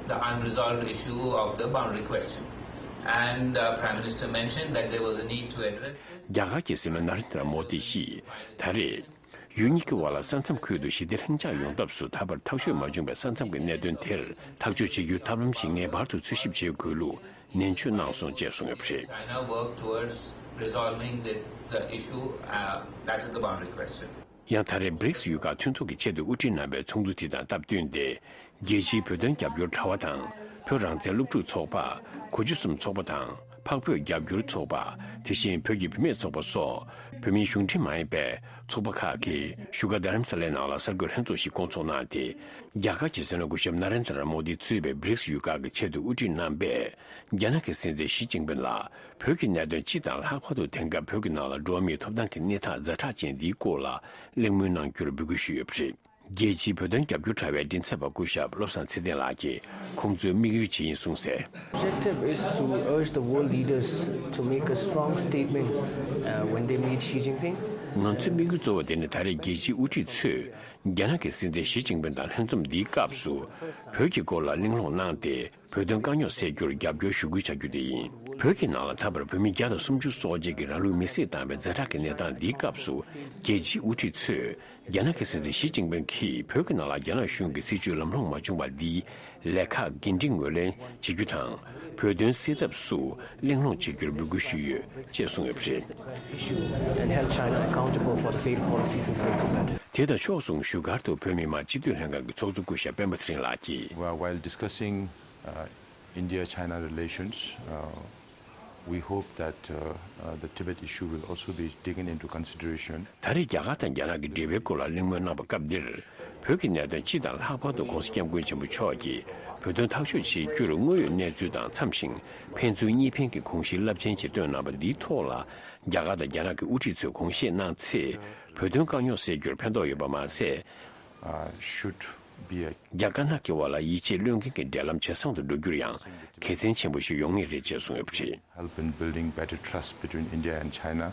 The unresolved issue of the boundary question. And, uh, Prime Minister mentioned that there was a need to address this. རྒྱ་གར་གྱི་སྲིད་བློན་ན་རེན་དྲ་མོ་དི་ཡིས་ད་རེས། ཡུལ་གཉིས་ཀྱི་དབར་ལ་ས་མཚམས་ཁུལ་དུ་ཞི་བདེ་ལྷིང་འཇགས་ཡོང་ཐབས་སུ་ད་བར་ཐག་གཅོད་མ་བྱུང་བའི་ས་མཚམས་ཀྱི་གནད་དོན་དེར་ཐག་གཅོད་བྱེད་རྒྱུའི་ཐབས་ལམ་ཞིག་ངེས་པར་དུ་འཚོལ་ཞིབ་བྱེད་དགོས་ལུགས་ནན་བརྗོད་གནང་སོང་ཅེས་གསུངས་ཡོད་པ་རེད། China work towards resolving this, uh, issue, uh, that is the boundary question. ཡང་ད་རེས་བྷི་རིགས་ཡུལ་ཁག་མཐུན་ཚོགས་ཀྱི་ཆེད་དུ་དབུ་ཁྲིད་རྣམ་པའི་ཚོགས་འདུ་དེ་དང་སྟབས་བསྟུན་ཏེ། རྒྱལ་སྤྱིའི་བོད་དོན་རྒྱབ་སྐྱོར་དྲ་བ་དང་། བོད་རང་བཙན་སློབ་ཕྲུག་ཚོགས་པ། གོ་འཇོ་གསུམ་ཚོགས་པ་དང་། འཕགས་བོད་རྒྱབ་སྐྱོར་ཚོགས་པ། དེ་བཞིན་བོད་ཀྱི་བུད་མེད་ཚོགས་པ་སོགས་བོད་མིའི་གཞུང་འབྲེལ་མ་ཡིན་པའི་ཚོགས་པ་ཁག་གིས་བཞུགས་སྒར་རྡ་རམ་ས་ལའི་ནང་ལ་གསར་འགོད་ལྷན་ཚོགས་ཤིག་བསྐོང་ཚོགས་གནང་སྟེ། རྒྱ་གར་གྱི་སྲིད་བློན་སྐུ་ཞབས་ན་རེན་དྲ་མོ་དི་གཙོས་པའི་བྷི་རིགས་ཡུལ་ཁག་གི་ཆེད་དུ་དབུ་ཁྲིད་རྣམ་པས་རྒྱ་ནག་གི་སྲིད་འཛིན་ཞི་ཅིན་ཕིན་ལ། བོད་ཀྱི་གནད་དོན་སྤྱི་དང་ལྷག་པར་དུ་དེང་སྐབས་བོད་ཀྱི་ནང་ལ་འགྲོ་བ་མིའི་ཐོབ་ཐང་གི་གནས་སྟངས་ཛ་དྲག་ཅན་འདིའི་སྐོར་ལ་གླེང་མོལ་གནང་རྒྱུར་འབོད་སྐུལ་ཞུས་ཡོད་པ་རེད། རྒྱལ་སྤྱིའི་བོད་དོན་རྒྱབ་སྐྱོར་དྲ་བའི་མགྲིན་ཚབ་པ་སྐུ་ཞབས་བློ་བཟང་ཚེ་བརྟན་ལགས་ཀྱིས་ཁོང་ཚོའི་དམིགས་ཡུལ་ཇི་ཡིན་གསུངས་གསལ། Objective is to urge the world leaders to make a strong statement, uh, when they meet Xi Jinping. ང་ཚོའི་དམིགས་ཡུལ་གཙོ་བོ་དེ་ནི་ད་རེས་རྒྱལ་སྤྱིའི་དབུ་ཁྲིད་ཚོས་རྒྱ་ནག་གི་སྲིད་འཛིན་ཞི་ཅིན་ཕིན་དང་ལྷན་འཛོམས་འདིའི་སྐབས་སུ་བོད་ཀྱི་སྐོར་ལ་གླེང་སློང་གནང་སྟེ། བོད་དོན་དཀའ་རྙོག་སེལ་རྒྱུར་རྒྱབ་སྐྱོར་ཞུ་སྐུལ་བྱ་རྒྱུ་དེ་ཡིན། བོད་ཀྱི་ནང་ལ་ད་བར་བོད་མི་བརྒྱ་དང་སུམ་ཅུ་སོ་གཅིག་གིས་རང་ལུས་མེར་སྲེག་བཏང་བའི་ཛ་དྲག་གི་གནས་སྟངས་འདིའི་སྐབས་སུ། རྒྱལ་སྤྱིའི་དབུ་ཁྲིད་ཚོས་རྒྱ་ནག་གི་སྲིད་འཛིན་ཞི་ཅིན་ཕིན་གྱིས་བོད་ཀྱི་ནང་ལ་རྒྱ་ནག་གཞུང་གི་སྲིད་བྱུས་ལམ་ལྷོང་མ་བྱུང་བ་འདིའི་ལས་ཁག་འགན་འཁྲི་ངོས་ལེན་བྱེད་རྒྱུ་དང་། བོད་དོན་སེལ་ཐབས་སུ་གླེང་སློང་བྱེད་རྒྱུར་འབོད་སྐུལ་ཞུས་ཡོད་ཅེས་གསུངས་ཡོད་པ་རེད། Issue and held China accountable for the failed policies in South Tibet. དེ་དང་ཕྱོགས་མཚུངས་བཞུགས་སྒར་དུ་བོད་མི་མང་སྤྱི་འཐུས་ལྷན་ཁང་གི་ཚོགས་གཙོ་སྐུ་ཞབས་སྤེན་པ་ཚེ་རིང་ལགས་ཀྱིས། While, while discussing, uh, India-China relations, uh, we hope that, uh, uh, the Tibet issue will also be taken into consideration. ད་རེས་རྒྱ་གར་དང་རྒྱ་ནག་གི་འབྲེལ་བའི་སྐོར་ལ་གླེང་མོལ་གནང་བའི་སྐབས་འདིར། བོད་ཀྱི་གནད་དོན་སྤྱི་དང་ལྷག་པར་དུ་༸གོང་ས་༸སྐྱབས་མགོན་ཆེན་པོ་མཆོག་གིས་བོད་དོན་ཐག་གཅོད་བྱེད་རྒྱུར་དངོས་ཡོད་གནས་ཚུལ་དང་འཚམ་ཞིང་ཕན་ཚུན་གཉིས་ཕན་གྱི་དགོངས་གཞི་རླབས་ཆེན་ཞིག་བཏོན་གནང་བ་འདིའི་ཐོག་ལ། རྒྱ་གར་དང་རྒྱ་ནག་གི་དབུ་ཁྲིད་ཚོས་དགོངས་བཞེས་གནང་ཚེ། བོད་དོན་དཀའ་རྙོག་སེལ་རྒྱུར་ཕན་ཐོགས་ཡོད་པ་མ་ཟད། Uh, should be a རྒྱ་དཀར་ནག་གི་དབར་ལ་ཡིད་ཆེས་བློས་འགེལ་གྱི་འབྲེལ་ལམ་ཇེ་བཟང་དུ་འགྲོ་རྒྱུར་ཡང་གལ་ཆེན་ཆེན་པོ་ཞིག་ཡོང་ངེས་རེད་ཅེས་གསུངས་ཡོད་པ་རེད། Help in building better trust between India and China.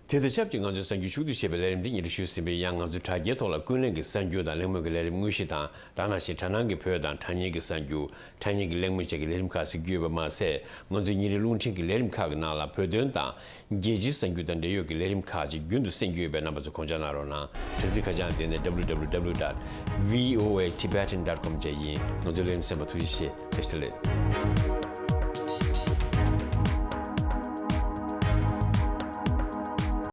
དེ་དང་ཆབས་ཅིག་ང་ཚོའི་གསར་འགྱུར་ཕྱོགས་བསྡུས་བྱས་པའི་ལས་རིམ་འདི་སྙན་སྒྲོན་ཞུས་ཟིན་པས། ཡང་ང་ཚོའི་དྲ་རྒྱའི་ཐོག་ལ་ཀུན་གླེང་གི་གསར་འགྱུར་དང་གླེང་མོལ་གྱི་ལས་རིམ་དངོས་གཞི་དང་། ད་ནང་བཞིན་དྲ་སྣང་གི་བོད་དང་དྲ་བརྙན་གྱི་གསར་འགྱུར། དྲ་བརྙན་གྱི་གླེང་མོལ་བཅས་ཀྱི་ལས་རིམ་ཁག་གཟིགས་རྒྱུ་ཡོད་པ་མ་ཟད། ང་ཚོའི་ཉིན་རེའི་རླུང་འཕྲིན་གྱི་ལས་རིམ་ཁག་གི་ནང་ལ་བོད་དོན་དང་རྒྱལ་སྤྱིའི་གསར་འགྱུར་དང་འབྲེལ་ཡོད་ཀྱི་ལས་རིམ་ཁག་ཅིག་རྒྱུན་དུ་གསན་རྒྱུ་ཡོད་པས། རྣམ་པ་ཚོ་དགོངས་འཇགས་གནང་རོགས་གནང་། དྲ་ཚིགས་ཁ་བྱང་དེ་ནི་W W W dot V O A Tibetan dot com བཅས་ཡིན། ང་ཚོའི་ལས་རིམ་གསན་པར་ཐུགས་རྗེ་ཆེ། བཀྲ་ཤིས་བདེ་ལེགས།